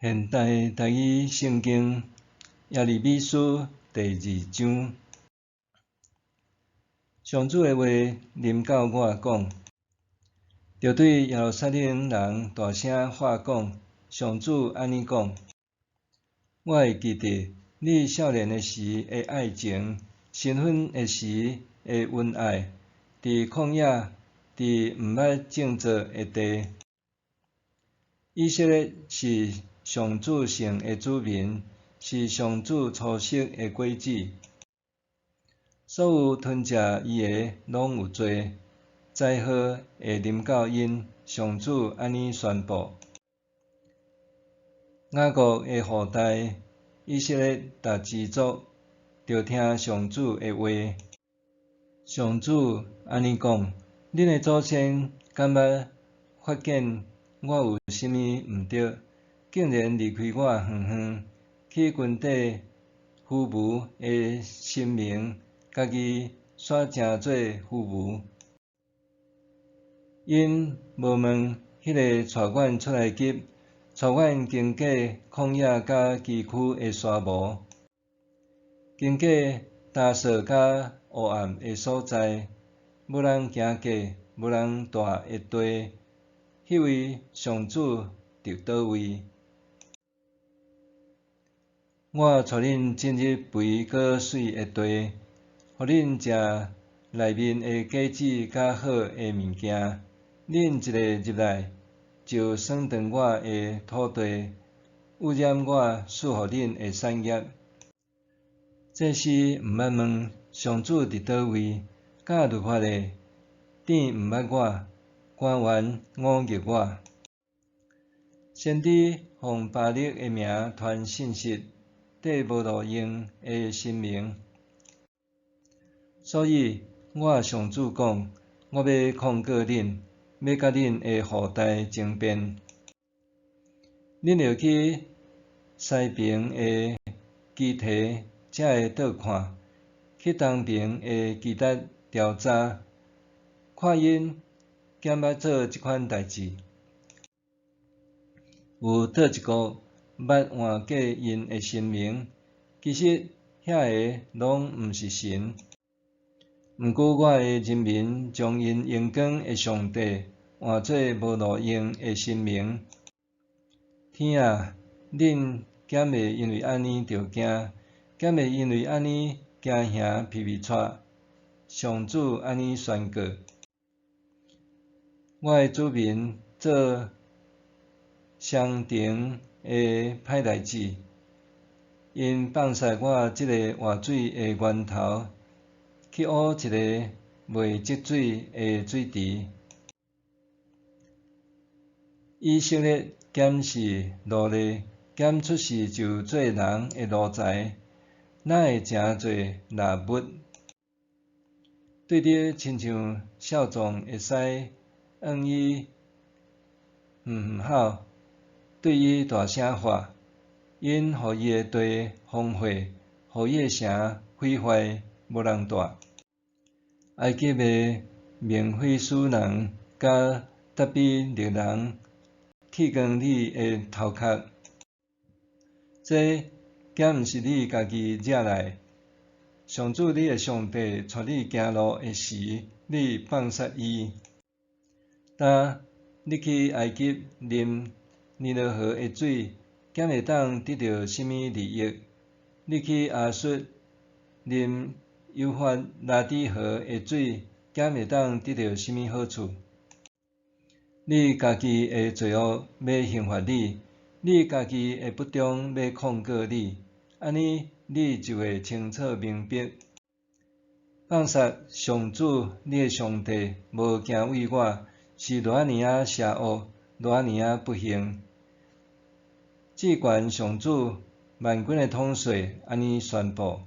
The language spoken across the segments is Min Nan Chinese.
現代台語聖經耶利米書第二章，上主的話臨到我講，著對耶路撒冷人大聲喊講：上主按呢講，我會記得你少年的時的愛情，新婚的時的恩愛，佇曠野，佇毋捌種作的地。以色列是上主聖的子民，是上主初熟的果子。所有吞食伊的攏有罪，災禍會臨到𪜶。上主按呢宣布。雅各的後代，以色列逐支族，著聽上主的話。上主按呢講：恁的祖先敢捌發現我有啥物毋對？竟然離開我遠遠，去跟綴虛無的神明，家己煞成做虛無。𪜶無問彼个帶阮出埃及、帶阮經過曠野佮崎嶇的沙漠，經過焦燥佮黑暗的所在，無人行過、無人蹛的地，彼位上主佇佗位？我帶恁進入肥閣媠的地，予恁食內面的果子佮好的物件。恁一个入來，就損斷我的土地，污染我賜予恁的產業。祭司毋捌問上主佇佗位？教律法的定毋捌我，官員忤逆我。先知奉巴力的名傳信息，綴無路用的神明。所以，我上主講，我欲控告恁，欲佮恁的後代爭辯。恁著去西爿的基提才會倒看，去東爿的基達調查，看𪜶敢捌做這款代誌。有佗一國捌換過𪜶的神明？其實遐个攏毋是神。毋過我的人民將𪜶榮光的上帝換做無路用的神明。天啊，恁敢會因為按呢著驚？敢會因為按呢驚嚇皮皮掣？上主按呢宣告：我的子民做雙重的歹代誌，𪜶放殺我這个活水的源頭，去挖一个袂積水的水池。以色列敢是奴隸，敢出世就做人的奴才？哪會成做獵物？對著親像少壯的獅，向伊遠遠吼，對伊大聲喊，𪜶予伊的地荒廢，予伊的城毀壞，無人蹛。埃及的孟菲斯人佮塔比勒人剃光你的頭殼，這敢毋是你家己惹來？上主你的上帝帶你行路的時，你放殺伊。今你去埃及啉尼羅河的水，敢會當得著啥物利益？你去亞述啉幼發拉底河的水，敢會當得著啥物好處？你家己的罪惡欲刑罰你，你家己的不忠欲控告你，按呢你就會清楚明白。放殺上主你的上帝，無敬畏我，是偌爾仔邪惡，偌爾仔不幸。至懸上主萬軍的統帥按呢宣布：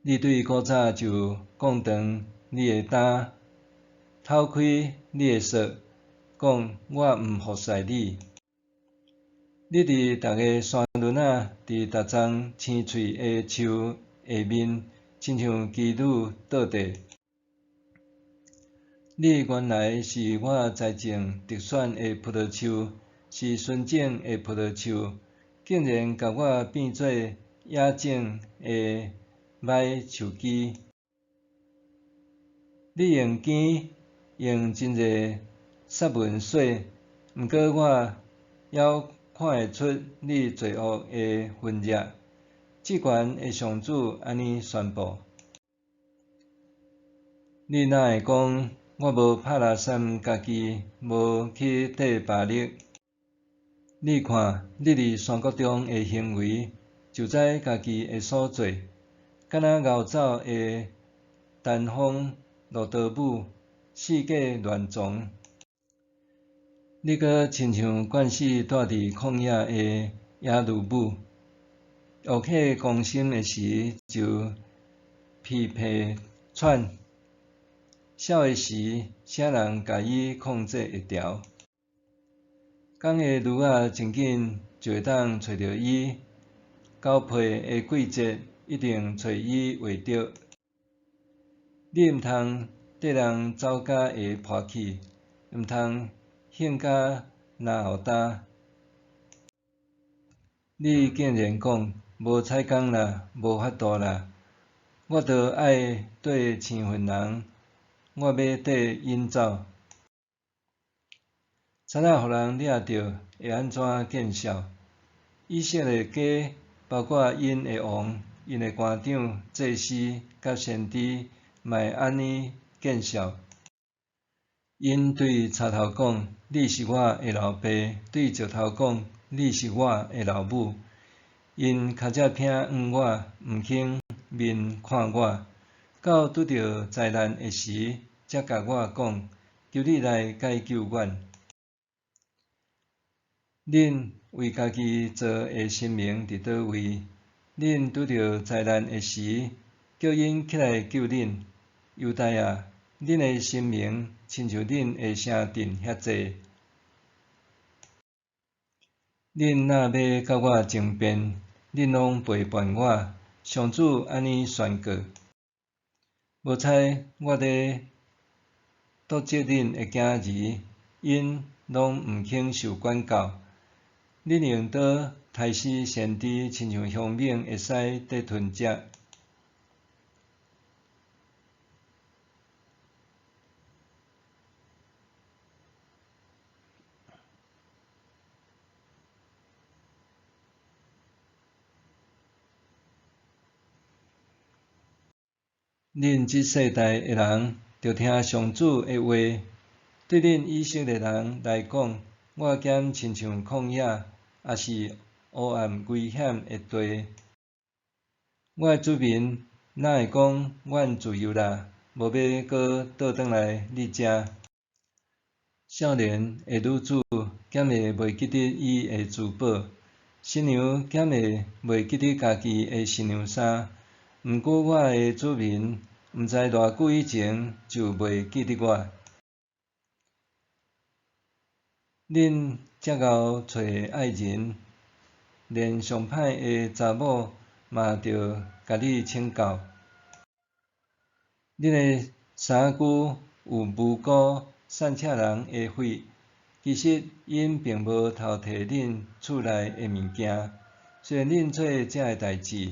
你對古早就降斷你的擔，透開你的索，講我毋服侍你。你佇逐个山崙仔，佇逐叢青翠的樹下面，親像妓女倒地。你原來是我栽種特選的葡萄樹，是純種的葡萄樹，竟然共我變做野種的䆀樹枝。你用羹用真濟雪文洗，毋過我猶看會出你罪惡的痕跡。至懸的上主按呢宣布：你哪會講我無拍拉搧家己，無去綴巴力？你看，你佇山谷中的行為，就知家己的所做，敢若牛走的丹風落刀舞，四界亂傱。你閣親像慣勢蹛佇曠野的野驢母，惡火攻心的時就疲疲喘，痟的時，啥人共伊控制會牢？公的驢仔真緊就會當揣著伊，交配的季節一定揣伊袂著。你毋通綴人走甲會破去，毋通興甲嚨喉焦。你竟然講無採工啦，無法度啦！我著愛綴生份人，我欲綴𪜶走。賊仔予人掠著，會按怎見笑？以色列家，包括𪜶的王、𪜶的官長、祭司佮先知，嘛會按呢見笑。𪜶對柴頭講：你是我的老爸；對石頭講：你是我的老母。𪜶跤跡偏向我，毋肯面看我。到拄著災難的時，才共我講：求你來解救阮。恁為家己造的神明佇佗位？恁拄著災難的時，叫𪜶起來救恁。猶大啊，恁的神明親像恁的城鎮遐濟。恁若欲佮我爭辯，恁攏背叛我。上主按呢宣告。無彩我咧督責恁的囝兒，𪜶攏毋肯受管教。恁用刀刣死先知，親像凶猛的獅佇吞食。恁這世代的人，著聽上主的話。對恁以色列人來講，我敢親像曠野，抑是黑暗危險的地。我的子民哪會講阮自由啦，無欲閣倒轉來你遮？少年的女子敢會袂記得伊的珠寶？新娘敢會袂記得家己的新娘衫？毋過我的子民，毋知偌久以前就袂記得我。恁遮𠢕揣愛人，連上歹的查某嘛著共你請教。恁的衫軀有巫蠱、散赤人的血，其實𪜶並無偷提恁厝內的物件。雖然恁做這个代誌，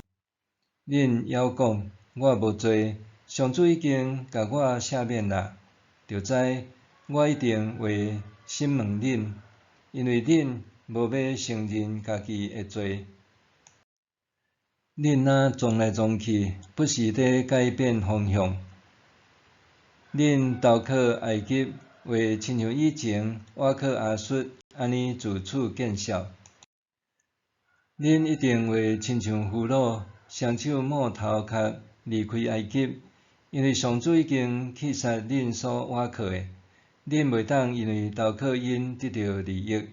恁猶講我無罪，上主已經共我赦免啦。著知我一定會審問恁，因為恁無欲承認家己的罪。恁若撞來撞去，不時咧改變方向。恁投靠埃及，會親像以前倚靠亞述按呢自取見笑。恁一定會親像俘虜，雙手摸頭殼離開埃及，因為上主已經棄殺恁所倚靠的，恁袂當因為投靠𪜶得著利益。